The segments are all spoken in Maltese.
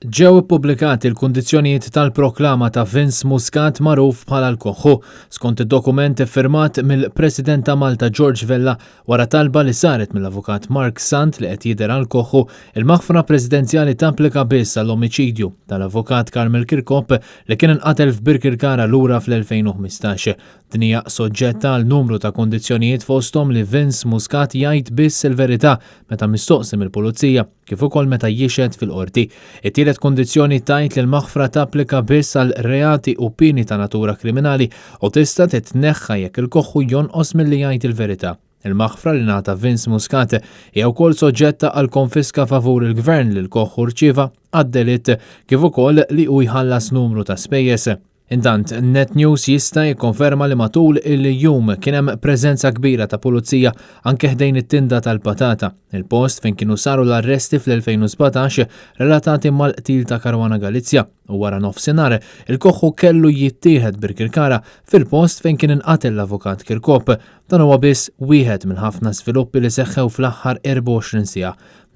Ġew ippubblikati l-kundizzjonijiet tal-proklama ta' Vince Muscat magħruf bħala l-Koħħu, skont id-dokument iffirmat mill-President ta' Malta George Vella wara talba li saret mill-Avukat Mark Sant li qed jidher għall-Koħħu, il-maħfra presidenzjali tapplika biss għall-omiċidju tal-Avukat Carmel Kirkop li kien inqatel f'Birkirkara lura fl-2015. Din hija soġġetta għal numru ta' kundizzjonijiet fosthom li Vince Muscat jgħid biss il-verità meta mistoqsi mill-Pulizija kif ukoll meta jixhed fil-qorti. It-tielet kundizzjoni tgħid li l-maħfra tapplika biss għal reati u pieni ta' natura kriminali u tista' titneħħa jekk il-koħħu jonqos milli jgħid il-verità. Il-maħfra li ngħata Vince Muscat hija wkoll soġġetta għal konfiska favur il-Gvern li l-koħħu rċieva għad-delitt kif ukoll li hu jħallas numru ta' spejjeż. Intant, Net News jista' jikkonferma li matul il-jum kien hemm preżenza kbira ta' pulizija anke ħdejn it-tinda tal-patata, il-post fejn kienu saru l-arresti fl-2017 relatati mal-qtil ta' Caruana Galizia u wara nofsinhar il-koħħu kellu jittieħed Birkirkara fil-post fejn kien inqatel l-Avukat Kirkop. Dan huwa biss wieħed minn ħafna żviluppi li seħħew fl-aħħar 24 siegħa.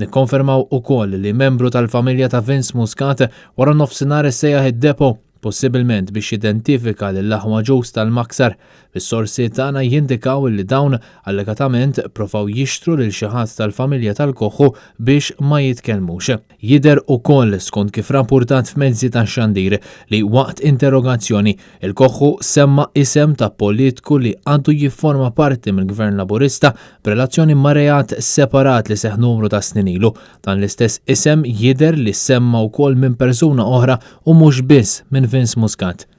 Nikkonfermaw ukoll li membru tal-familja ta' Vince Muscat wara nofsinhar issejjaħ id-depot possibilment biex jidentifika lill-aħwa Ġus tal-Maksar, bis-sorsi tagħna jindikaw li dawn allegatament provaw jixtru lil xi ħadd tal-familja tal-Koħħu biex ma jitkellmux. Jidher ukoll, skont kif rappurtat f'mezzi tax-xandir, li waqt interrogazzjoni, il-Koħħu semma isem ta' politku li għadu jifforma parti mill-Gvern Laburista b'relazzjoni ma' reat separat li seħħ numru ta' snin ilu. Dan l-istess isem jidher li ssemma wkoll minn persuna oħra u mhux biss minn Vince Muscat.